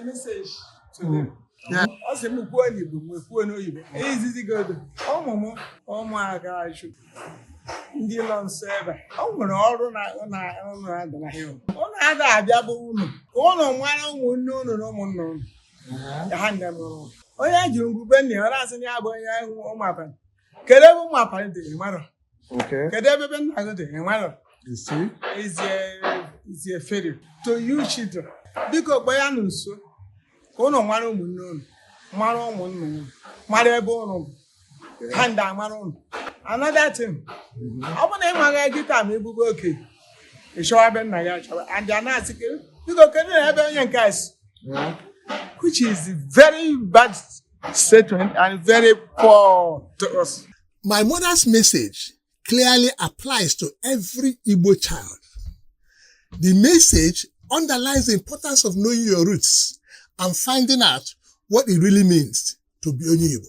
message to them. Ọ sị m kwuo n'Igbo m kwuo n'oyibo izizi godo ụmụaka ajụ ndị nọ nso ebe ọ nwere ọrụ ụnụ adịla ha ụnụ ada abịa bụ ụnụ mara ụmụnne ụnụ na ụmụnna ụnụ ha nne mụrụ onye jiri ngwube nna ya ọ na-asị na ya bụ onye ụmụ abalị kedu ebe ụmụ abalị dị ịmarọ kedu ebe ebe nna gị dị ịmarọ is a failure to you children biko gba ya nso ụnụ mara ụmụnne ụnụ mara ụmụnna ụnụ mara ebe ụnụ bụ ha ndị amara ụnụ another thing ọ bụ na ị maghị gịta ma ebugo oke ịchọwa ebe nna ya achọwa and ya na-asị biko kedu na ebe onye nke asị which is very bad statement and very poor to us. My mother's message clearly applies to every Igbo child. The message underlines the importance of knowing your roots and finding out what it really means to be onye Igbo.